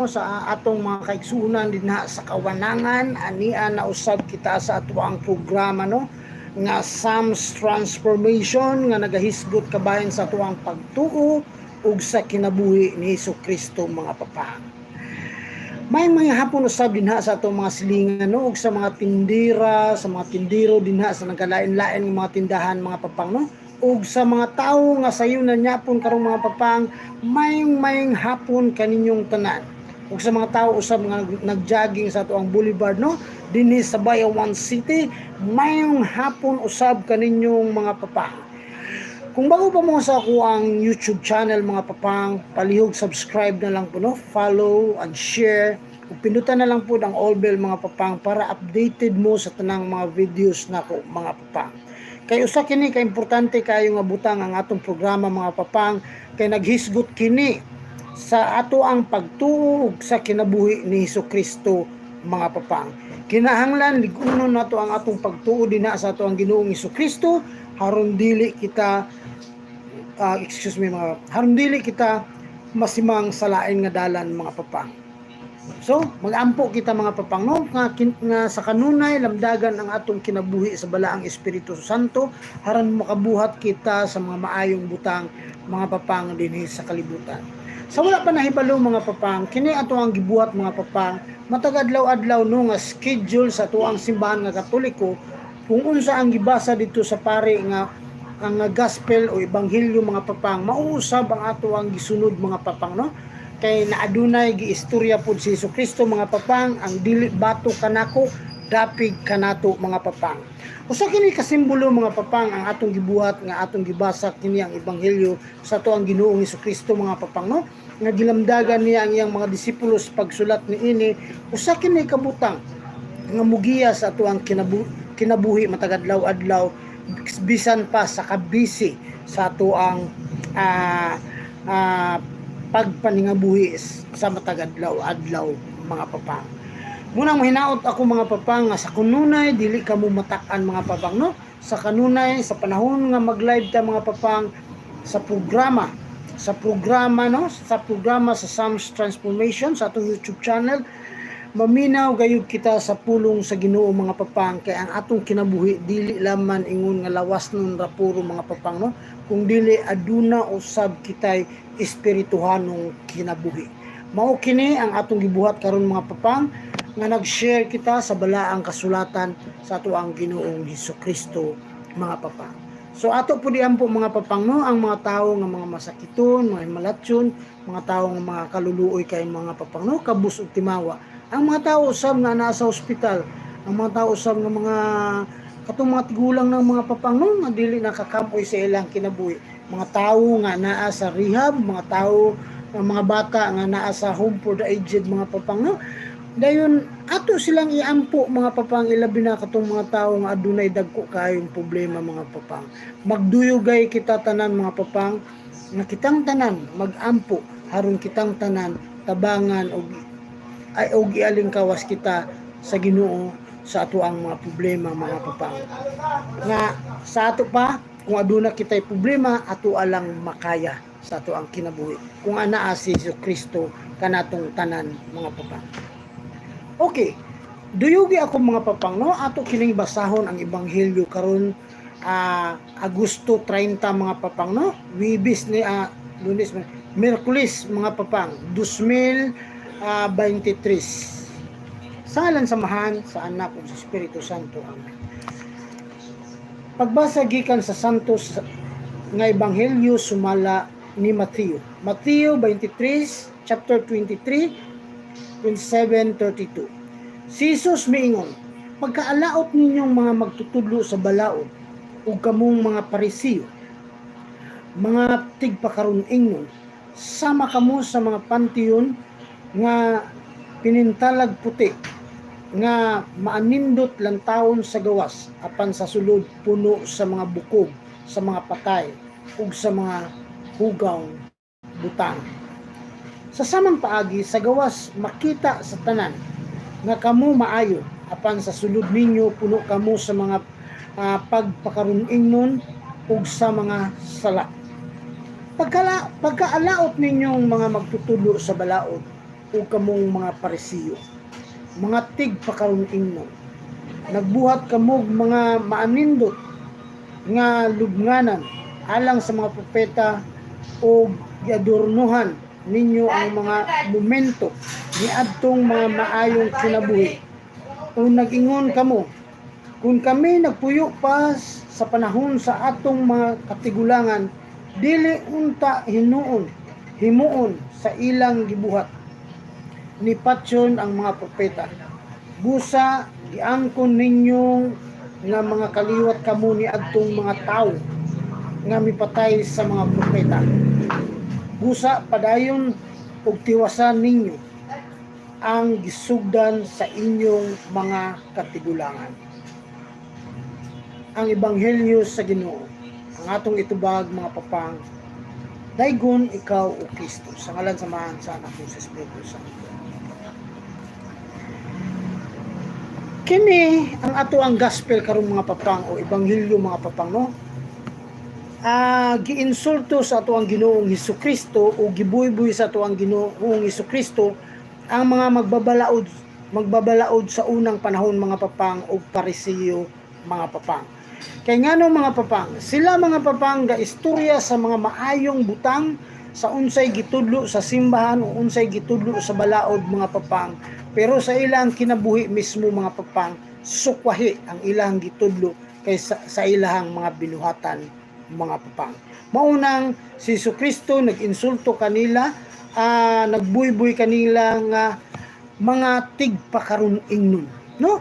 Sa atong mga kaigsuonan dinha sa Kawanangan, ania na usab kita sa atoang programa, no, nga Sam's Transformation, nga nagahisgot kabahin sa atoang pagtuo ug sa kinabuhi ni Hesus Kristo, mga papa. May mga hapon usab dinha sa atong mga silingan, no, ug sa mga tindira, sa mga tindero dinha sa nagkalain-lain nga mga tindahan, mga papang, no, ug sa mga tawo nga sayo na nyapon karong, mga papang, mayong hapon kaninyong tanan, ug sa mga tao usab nga nagjogging sa atoang boulevard, no, dinhi sa Bayawan City, mayong hapon usab kaninyong, mga papang. Kung bago pa mo sa akoang YouTube channel, mga papang, palihog subscribe na lang po, no, follow and share ug pindutan na lang po ang all bell, mga papang, para updated mo sa tanang mga videos nako, mga papang, kay usa kini ka importante kayo nga butang ang atong programa, mga papang, kay naghisgot kini sa ato ang pagtuo ug sa kinabuhi ni Hesus Kristo, mga papang. Kinahanglan lig-unon nato ang atong pagtuo dinha sa ato ang Ginoong Hesus Kristo haron dili kita, excuse me, mga, haron dili kita masimang sa lain nga dalan, mga papang. So, magampo kita, mga papang, no, nga sa kanunay lamdagan ang atong kinabuhi sa Balaang Espiritu Santo aron makabuhat kita sa mga maayong butang, mga papang, dinhi sa kalibutan. Sa wala pa nahibalo, mga papang, kini ato ang gibuhat, mga papang, matag adlaw-adlaw, no, nga schedule sa atoang simbahan nga Katoliko, kung unsa ang gibasa dito sa pare nga ang gospel o ebanghelyo, mga papang, mauusab ang ato ang gisunod, mga papang, no, kay naadunay giistorya pod si Hesus Kristo, mga papang, ang dili bato kanako, dapig kanato, mga papang. Usa kini ka simbolo, mga papang, ang atong gibuhat nga atong gibasa kini ang ebanghelyo sa ato ang Ginoong Kristo, mga papang, no, nga gilamdagan niya ang iyang mga disipulo sa pagsulat niini. Usa kini kabutang nga mugiya sa ato ang kinabuhi matag adlaw-adlaw bisan pa sa kabisi sa ato ang pagpaningabuhi sa matag adlaw-adlaw, mga papang. Munang mahinaot ako, mga papang, nga sa kanunay dili kamo matak-an, mga papang, no, sa kanunay sa panahon nga mag-live ta, mga papang, sa programa, no, sa programa sa Sam's Transformation sa atong YouTube channel, maminaw gayud kita sa pulong sa Ginoo, mga papang, kay ang atong kinabuhi dili laman ingon nga lawas nun ra puro, mga papang, no, kung dili aduna usab kitay espirituhanong kinabuhi. Mao kini ang atong gibuhat karon, mga papang, nga nag-share kita sa balaang kasulatan sa ato ang Ginoong Hesus Kristo, mga papang. So ato po diyan po, mga papang, no, ang mga tao nga mga masakiton, mga himalatyon, mga tao nga mga kaluluoy kay, mga papang, no, kabus ug timawa. Ang mga tao usab nga naa sa ospital, ang mga tao usab nga mga katong mga tigulang ng, mga papang, no, nga dili nakakamoy sa ilang kinabuhi. Mga tao nga naa sa rehab, mga tao, ang mga bata nga naa sa home for the aged, mga papang, no. Dayon ato silang iampo, mga papang, ilabi na katong mga tao nga adunay dagko kayong problema, mga papang. Magduyugay kita tanan, mga papang, nga kitang tanan magampo haron kitang tanan tabangan og ay og ialingkawas kita sa Ginoo sa ato ang mga problema, mga papang. Nga sa ato pa, kung aduna kitay problema, ato alang makaya sa ato ang kinabuhi kung anaa si Hesus Kristo kanatong tanan, mga papang. Okay. Duyugi ako, mga papang, no, ato kining basahon ang ebanghelyo karon, Agosto 30, mga papang, no. Webes ni, Lunes, Miyerkules, mga papang, 2023. Sa ngalan sa Amahan, sa Anak ug sa Espiritu Santo. Amen. Pagbasa gikan sa Santos nga Ebanghelyo sumala ni Mateo. Mateo 23, chapter 23, 27-32. Si Jesus miingon, "Pagkaalaot ninyong mga magtutudlo sa balaod ug kamong mga Parisiyo, mga tigpakaron-ingnon, sama kamo sa mga panteon nga pinintalag puti nga maanindot lantawon sa gawas, apan sa sulod puno sa mga bukog sa mga patay ug sa mga hugaw butang. Sa samang paagi, sa gawas makita sa tanan nga kamo maayo, apan sa sulod ninyo puno kamo sa mga pagpakaron-ingnon ug sa mga sala. Pagkaalaot ninyong mga magtutudlo sa balaod Ug kamong mga Parisiyo, mga tigpakaron-ingnon. Nagbuhat kamog mga maanindot nga lubnganan alang sa mga propeta o giadornohan ninyo ang mga monumento niadtong mga maayong kinabuhi. O nag-ingon kamo, "Kung kami nagpuyo pa sa panahon sa atong mga katigulangan, dili unta hinuon himuon sa ilang gibuhat ni patyon ang mga propeta." Busa giangkon ninyong nga mga kaliwat kamo ni adtong mga tawo nga mipatay sa mga propeta. Busa padayon ug tiwasan ninyo ang gisugdan sa inyong mga katigulangan. Ang Ebanghelyo sa Ginoo. Ang atong itubag, mga papang, daygon ikaw, O Kristo. Sa ngalan sa Amahan, sa Anak ug sa Espiritu Santo. Kini ang ato ang gospel karon, mga papang, o ebanghelyo, mga papang, no? Giinsulto sa ato ang Ginoong Hesus Kristo o gibuybuy sa ato ang Ginoong Hesus Kristo ang mga magbabalaod sa unang panahon, mga papang, og Parisiyo, mga papang. Kay ngano, mga papang? Sila, mga papang, ga istorya sa mga maayong butang sa unsay gitudlo sa simbahan o unsay gitudlo sa balaod, mga papang. Pero sa ilang kinabuhi mismo, mga papang, sukwahi ang ilang gitudlo kay sa ilahang mga binuhatan, mga papang. Maunang si Kristo nag-insulto kanila, nagbuybuy kanila nga mga tigpakaron ingnon, no?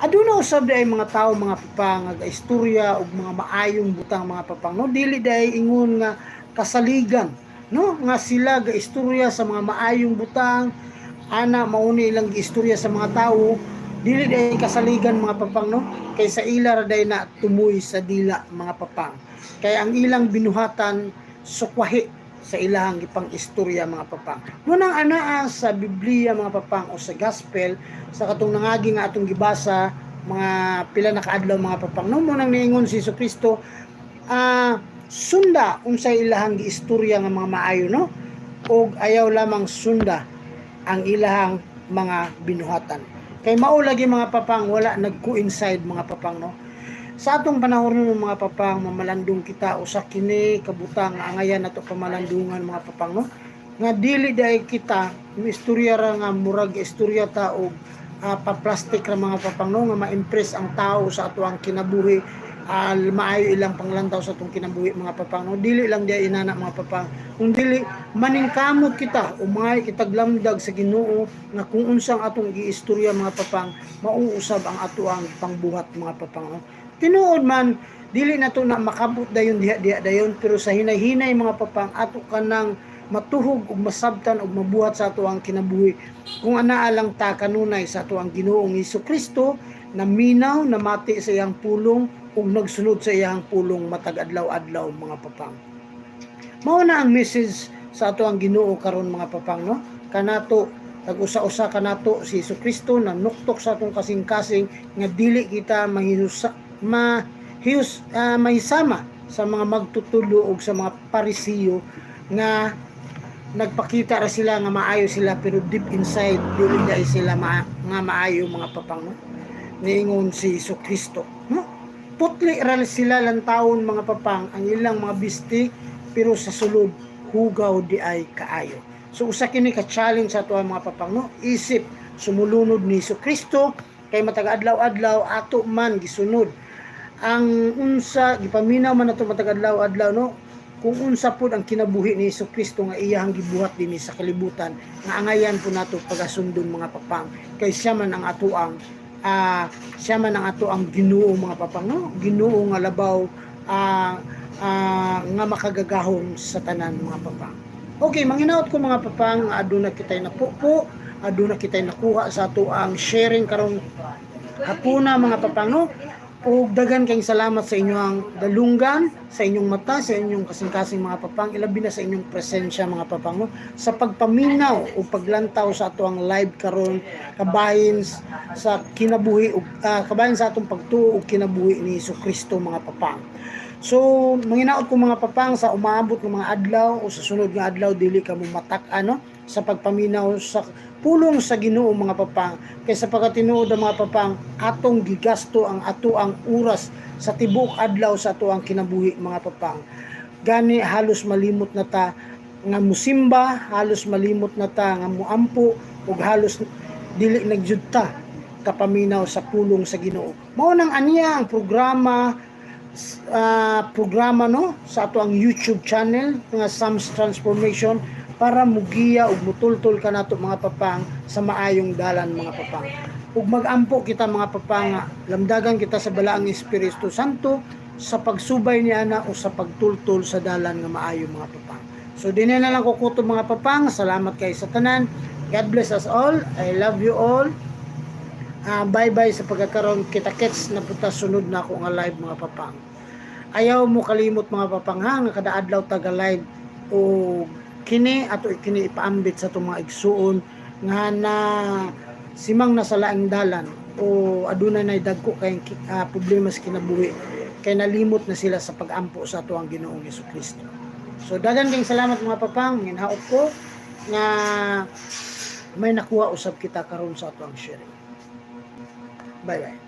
Aduna usab ay mga tao, mga papang, nga istorya og mga maayong butang, mga papang, no? Dili day ingon nga kasaligan, no, nga sila ga istorya sa mga maayong butang ana, mauni ilang giistorya sa mga tawo. Dili day kasaligan, mga papang, no, kay sa ila ra day na tumoy sa dila, mga papang, kay ang ilang binuhatan sukwahi sa ilahang gipang istorya, mga papang. Munang anaa sa Biblia, mga papang, o sa gospel sa katong nangagi nga atong gibasa mga pila na kaadlaw, mga papang, no, munang niingon si Kristo, sunda unsay ilahang giistorya nga mga maayo, no, og ayaw lamang sunda ang ilahang mga binuhatan, kay mao lagi, mga papang, wala nag-coincide, mga papang, no? Sa atong panahon nun, mga papang, mamalandong kita. Usa kini kabutang nga angayan nato pamalandungan, mga papang, no, nga dili dai kita istorya ra nga murag istorya ta og pa-plastic ra, mga papang, no, nga ma-impress ang tao sa ato ang kinabuhi, maayo ilang panglantaw sa atong kinabuhi, mga papang, no? Dili lang diay inana, mga papang, kung dili maningkamot kita o mga kitag lamdag sa Ginoo nga kung unsang atong giistorya, mga papang, mauusab ang ato ang pangbuhat, mga papang, no? Tinuod man dili na to na makabot dayon diha diha dayon, pero sa hinay-hinay, mga papang, ato kanang matuhog ug masabtan ug mabuhat sa ato ang kinabuhi kung anaa lang ta kanunay sa ato ang Ginoong Kristo, naminaw, namati sa iyang pulong ug nagsunod sa iyang pulong matag adlaw-adlaw, mga papang. Mao na ang message sa ato ang Ginoo karon, mga papang, no? Kanato tag usa-usa kanato, si Kristo na nuktok sa atong kasing-kasing nga dili kita mahinusa mahiyus mahisama sa mga magtutulo og sa mga Parisiyo nga nagpakita ra sila nga maayo sila, pero deep inside dili dai sila nga maayo, mga papang, no? Niingon si Kristo, no, putli ra sila lantawon, mga papang, ang ilang mga bisti, pero sa sulod hugaw di ay kaayo. So usa kini ka challenge sa ato, mga papang, no, isip sumulunod ni Kristo, kay matag adlaw-adlaw ato man gisunod ang unsa gipaminaw man nato matag adlaw-adlaw, no, kung unsa pud ang kinabuhi ni Kristo nga iyahang gibuhat dinhi sa kalibutan nga angayan po nato pagasundon, mga papang, kay siya man ang ato ang Ginoo, mga papang, no? Ginoo nga labaw, nga makagagahom sa tanan, mga papang. Okay, manginaot ko, mga papang, aduna kitay napupo, aduna kitay nakuha sa ato ang sharing karong hapuna, mga papang, no? Ug daghan kayong salamat sa inyong dalunggan, sa inyong mata, sa inyong kasing-kasing, mga papang, ilabi na sa inyong presensya, mga papang, no, sa pagpaminaw o paglantaw sa ato ang live karon kabahin sa kinabuhi ug kabahin sa atong pagtuo ug kinabuhi ni Kristo, mga papang. So, manginaot ko, mga papang, sa umaabot ng mga adlaw o sa sunod nga adlaw dili ka mo matak ano. sa pagpaminaw sa pulong sa Ginoo, mga papang, kay sa pagkatinuod ang mga papang, atong gigasto ang ato ang oras sa tibuok adlaw sa ato ang kinabuhi, mga papang. Gani halos malimot na ta nga musimba, halos malimot na ta nga muampo, ug halos dili na gyud ta kapaminaw sa pulong sa Ginoo. Mao nang aniya ang programa no sa ato ang YouTube channel nga Sam's Transformation para mugiya ug mutultol kanato, mga papang, sa maayong dalan, mga papang. Ug magampo kita, mga papang, nga lamdagan kita sa Balaang Espiritu Santo sa pagsubay niya na o sa pagtultol sa dalan nga maayo, mga papang. So dinhi na lang ko kutob, mga papang. Salamat kay sa tanan. God bless us all. I love you all. Bye-bye sa pagkakaroon. Kita-kits na pud ta sunod na ako nga live, mga papang. Ayaw mo kalimot, mga papang, ha, nga kada adlaw taga live o kini ato kini ipaambit sa atong mga igsuon nga na simang nasa laing dalan o aduna nay dagko kay problema sa kinabuhi kay nalimot na sila sa pagampo sa ato ang Ginoong Kristo. So daghan kayong salamat, mga papang, ginhaot ko nga may nakuha usab kita karon sa ato ang sharing. Bye bye.